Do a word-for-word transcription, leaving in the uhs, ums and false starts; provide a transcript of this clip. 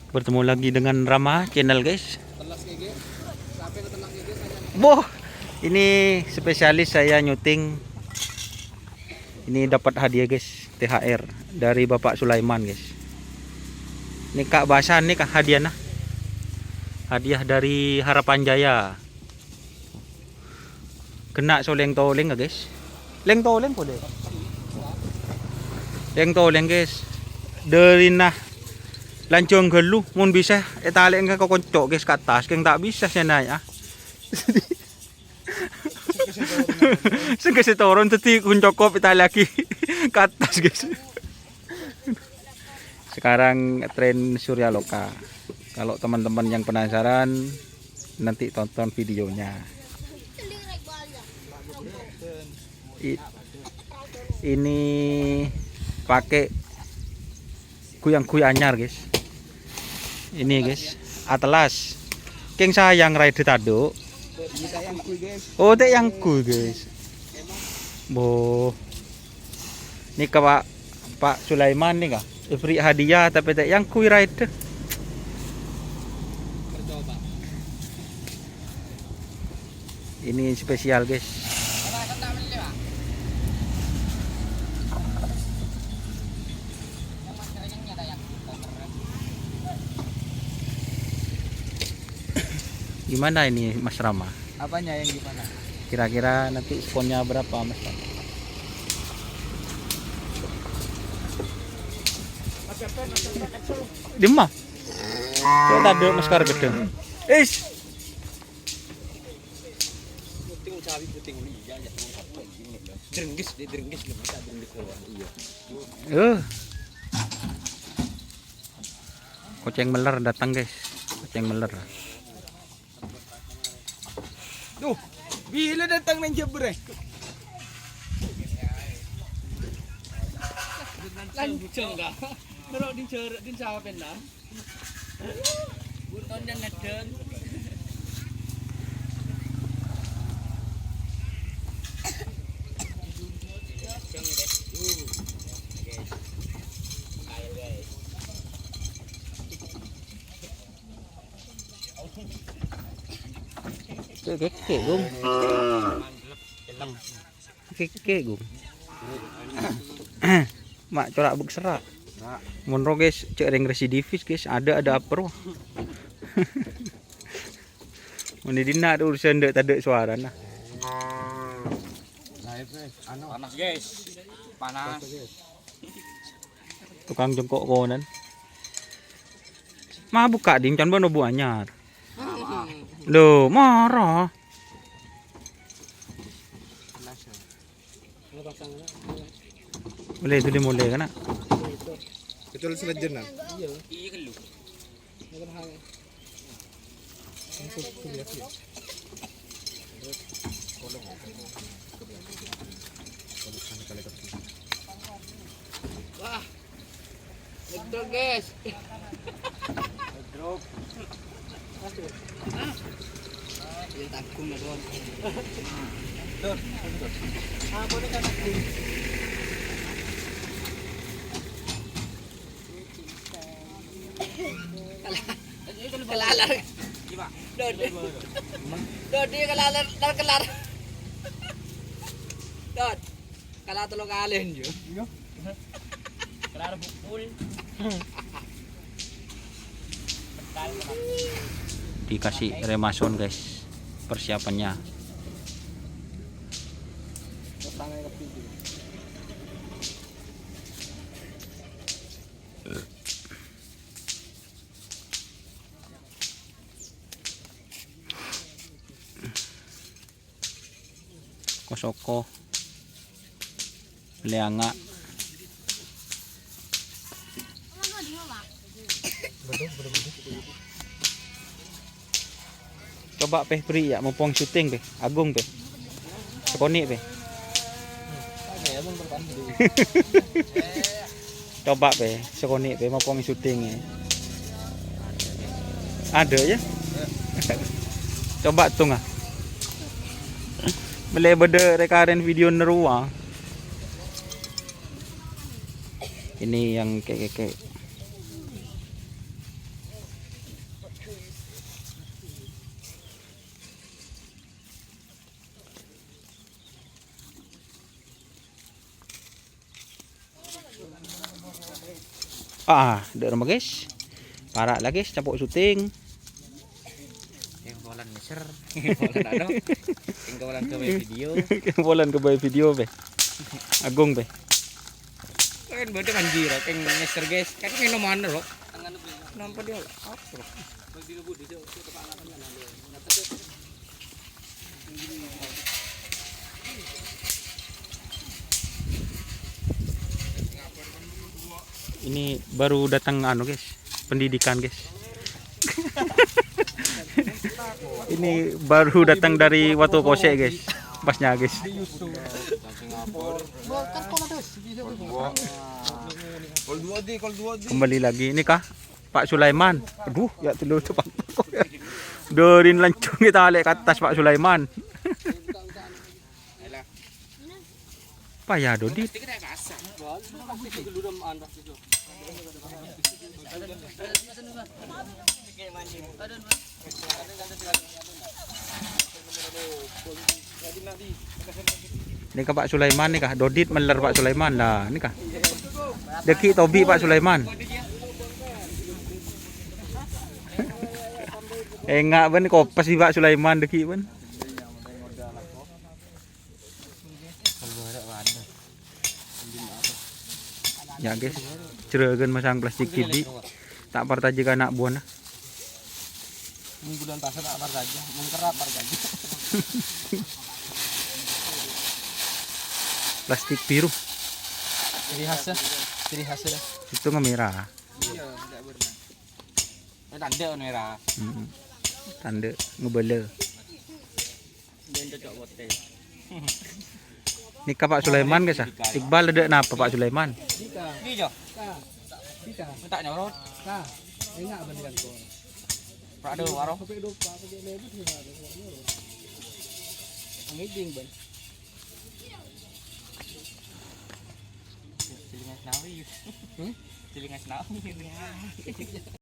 Bertemu lagi dengan Rama Channel, guys. Boh, ini spesialis saya nyuting. Ini dapat hadiah, guys, T H R dari Bapak Sulaiman, guys. Ini Kak Basan nih, Kak, hadiahnya. Hadiah dari Harapan Jaya. Kena so leng-toleng, ya, guys. Leng-toleng boleh. Leng-toleng, guys. Dari nah lanjong galu, mun bisa etalek engko konco, guys, ke atas, keng tak bisa saya naik, ah. Sehingga saya turun, jadi konco kop etalek lagi ke atas, guys. Sekarang tren Surya Loka. Kalau teman-teman yang penasaran, nanti tonton videonya. I- ini pakai guyang-guyang anyar, guys. Ini, guys, Atlas. Keng sayang rider taduk. Oh, tek yang kui, guys. Boh. Nèka, Pak, Pak Sulaiman nèka. Èberri' hadiah tapè ta' èyangghuy rider. Ini spesial, guys. Gimana ini, Mas Rama? Apanya yang gimana? Kira-kira nanti sponnya berapa, Mas Rama? Dimma? Kok tadâ' masker gedheng? Is. Puting cawi puting, iya, ya, teman-teman. Drenggis, dia drenggis, dia bisa drenggis keluar. Iya. Eh. Kocèng meller datang, guys. Kocèng meller. Duh, bilâ datang neng jâbârrâ? Lanjhâng, Kak. Terus di jârâ', di sapa, Nak? Bunton dan nedeng. Kèkè, Gung. Kèkè, Gung. Ma' cora' bâk serra'. Mon ro, guys, cè' rèng residivis, guys. Ada, ada apa ro? Mon è dinna' urusan dâ' tadâ' sowarana. Panas, guys. Panas. Tukang jengkok konan. Ma' bukka' ding can bân obu anyar. Lho, mara. Boleh itu dimulai kana? Kecuali selajengna. Wah. Betul, guys. Drop. Hah? Yang tanggung ya, Don. Don, Don. Apa nih kan tanggung? Kalalar. Dodi. Dodi kalalar, kalalar. Dod. Kalah tello kalè, yo. Iya. Kalalar pukul. Dikasih remason, guys, persiapannya. Kosoko. Lèanga'. Coba, Pè, beri ya, mumpung syuting, Pè. Agung, Pè. Sakonè', Pè. Coba, Pè, sakonè', Pè, mumpung syuting, ya. Ada, ya? Coba, tung, ah. Mele bâdâ rekaren video neruwa. Ini yang kèkè. Ah, dâ'ramma, guys. Para' la, guys, capo' syuting. Yang kawalan meser, yang kawalan anu, yang kawalan gawe video. Yang kawalan gawe video, be. Agung, be. Kan berarti kan jiro, yang meser, guys. Kan minuman, lo. Nampak dia, apa, lo? Ini baru datang anu, guys, pendidikan, guys. Ini baru datang dari Watu Kose, guys. Pasnya, guys. Kembali lagi. Ini kah? Pak Sulaiman. Aduh, ya' tello' cepat. Dorin lancung kita alik ke atas, Pak Sulaiman. Paya, Dodit. Ini kah Pak Sulaiman, ini kah? Dodit meller Pak Sulaiman. Nah, ini kah? Dâgghi' tobi' Pak Sulaiman. Enga' bân kopes bi' Pak Sulaiman dâgghi' bân. Ya, guys, jhârâghân masang plastik dhibi'. Ta' parcajâ ka ana' buwâna. Mun bulan pasar ta' parcajâ, mun kerrap parcajâ. Plastik biru. Ciri khasnya, ciri khasnya. Itu ngemera. Iya, enggak pernah. Ini tanda merah. Mm-mm. Tanda ngebâlâ. Ini kah Pak Sulaiman, guys, ah? Iqbal ada napa, Pak Sulaiman? Iya. Minta nyorot. Pak, ada warung. Ngiding, Bang. Cilingan senawi. Hmm? Cilingan senawi.